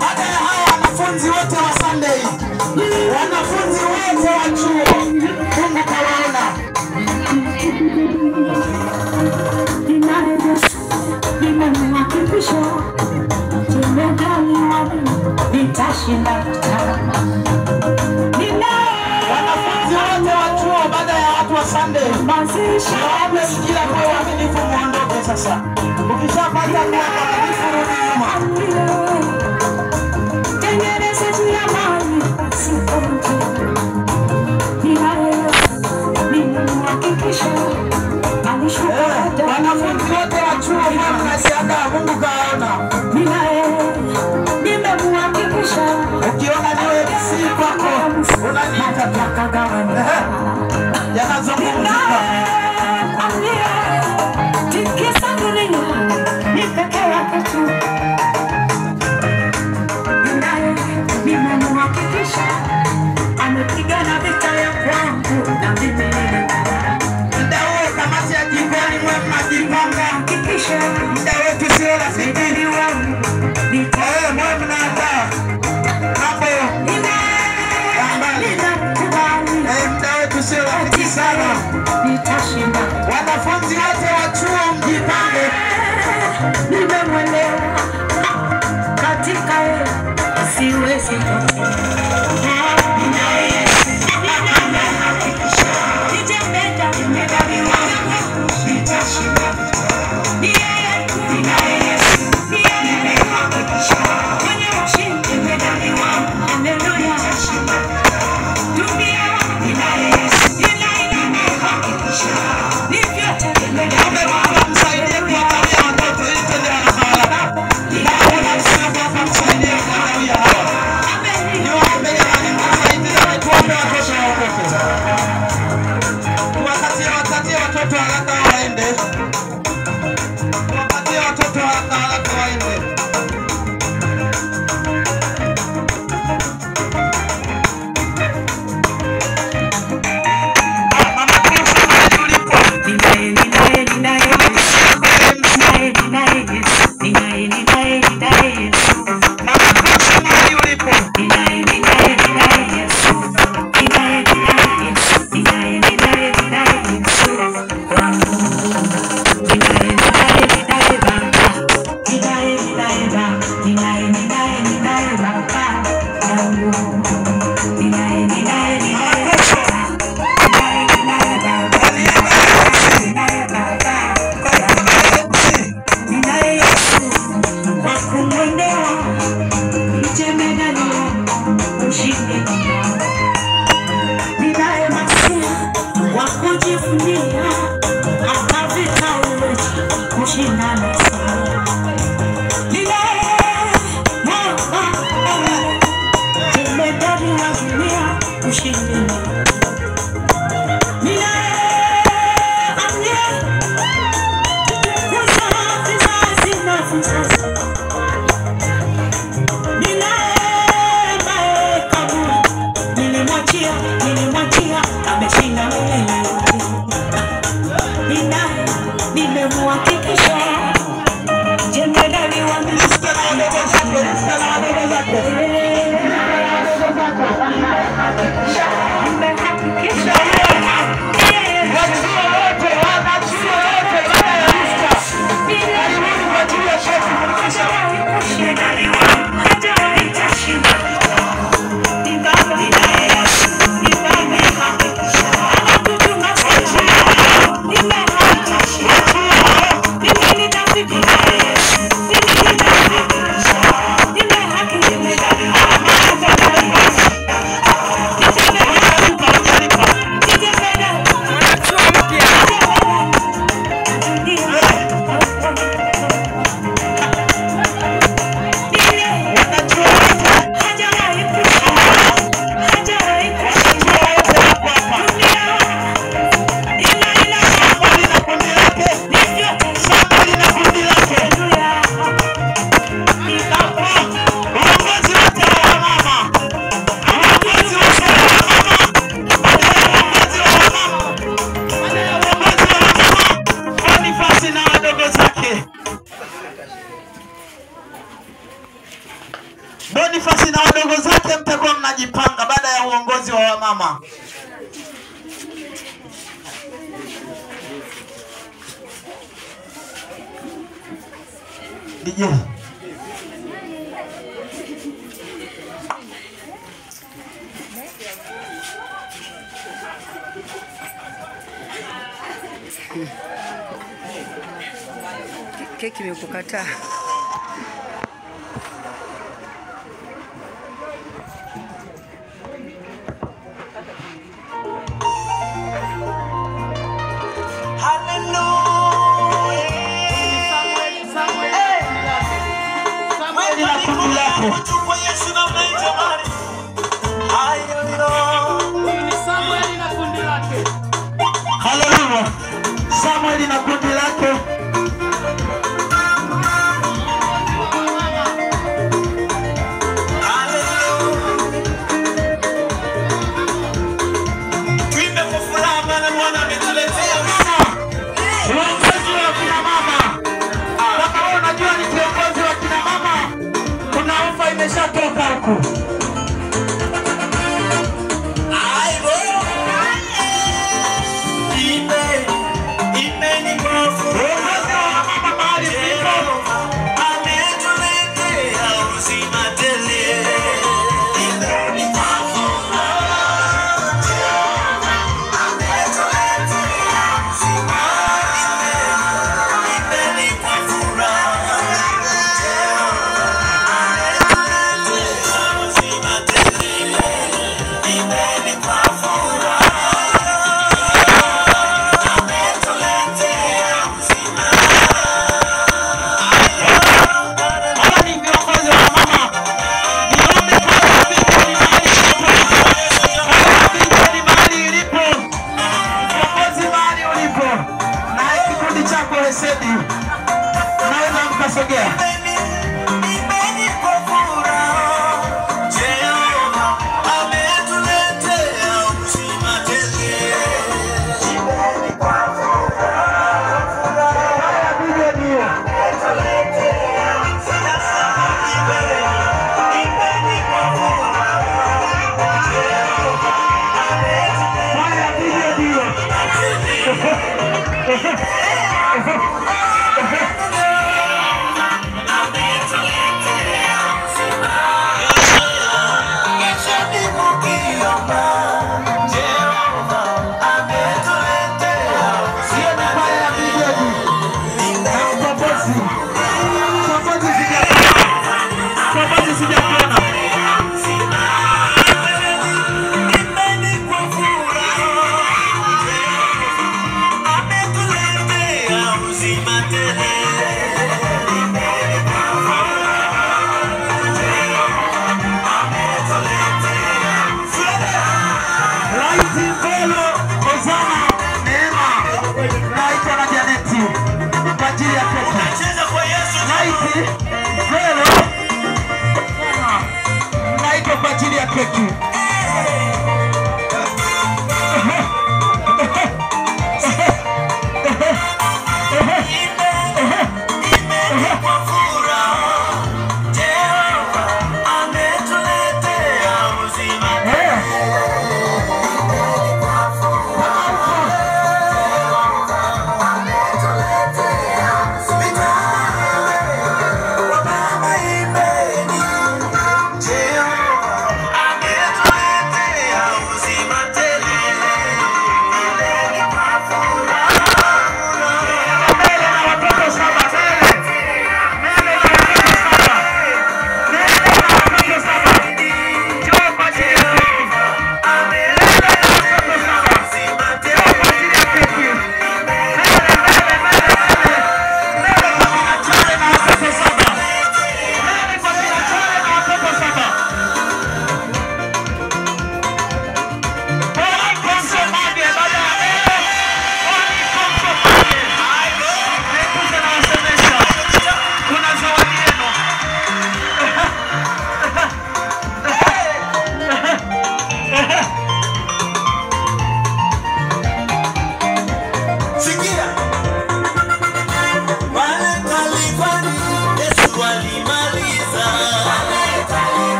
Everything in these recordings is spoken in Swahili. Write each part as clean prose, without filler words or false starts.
Baada ya hawa wanafunzi wote wa Sunday, wanafunzi wote wa chuo, Mungu kawaona. Wanafunzi wote wa chuo baada ya watu wa Sunday, niwaombe mkila kwa uaminifu muondoke sasa. Ukishapata kuwa mwaminifu rudi nyuma. Wanafunzi wote wa chuo mnajiandaa, Mungu kaona. Ukiona niwe MC kwako unaniita tu. Yanazungumzika. Amepigana vita ya kwangu na mimi. Muda huo kamati ya jikoni mwe mnajipanga. Muda wetu sio rafiki. Mwe mnaandaa mambo ya mbali. Muda wetu sio rafiki sana. Wanafunzi wote wa chuo mjipange. Nimemwelewa katika siwezi. Msaidie kuangalia watoto ili twende haraka. Msaidie kuangalia hawa. Niwaombe jamani, msaidie tuombe watoto waokoke. Tuwapatie watoto haraka waende. Tuwapatie watoto haraka haraka waende. Mama Kristo mahali ulipo. Mama Kristo mahali ulipo. Mama Kristo. Kwa niaba ya MC, Lista na wadogo zako, lista na wadogo zako. Wachuo wote, wanachuo wote baada ya Easter. Karibuni kwa ajili ya sherehe kufikisha. Mwanachuo mpya. Wanachuo wote, wanachuo wote wako hapa. Shamba lina kundi lake, shamba lina kundi lake. Boniface na wadogo zake mtakuwa mnajipanga baada ya uongozi wa wamama. DJ. Keki imekukataa. Haleluya. Samuel na kundi lake. Tuimbe kwa furaha maana Bwana ametuletea uongozi wa kina mama. Kama wewe unajua ni kiongozi wa kina mama, kuna ofa imeshatoka huku.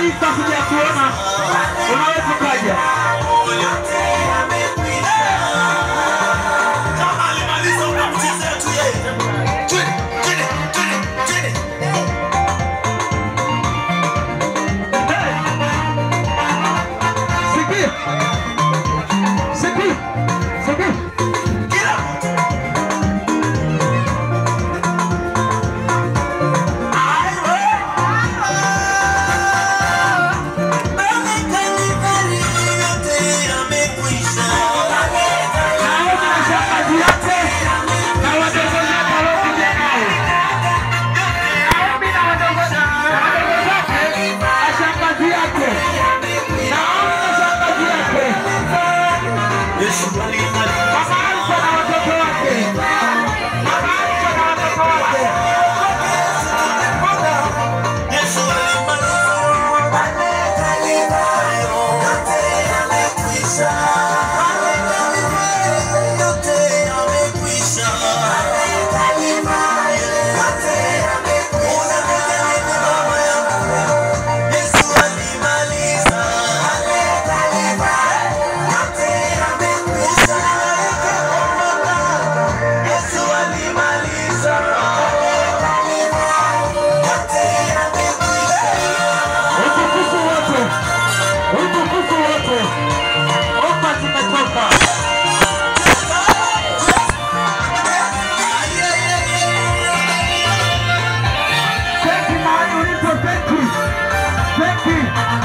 Alfa sijakuona, unaweza kaja. Kama alimaliza unamchezea tu yeye. Twende, twende, twende, twende. Hey. Sikia. Sikia. Sikia. Kila mtu. Naomi na shangazi yake na wadogo zake waliokuja nao. Naomi na wadogo zake na shangazi yake. Naomi na shangazi yake. Mama Alfa na watoto wake. Mama Alfa na watoto wake. Utukufu wote. Utukufu wote. Ofa zimetoka. Thank you mahali ulipo, thank you. Thank you.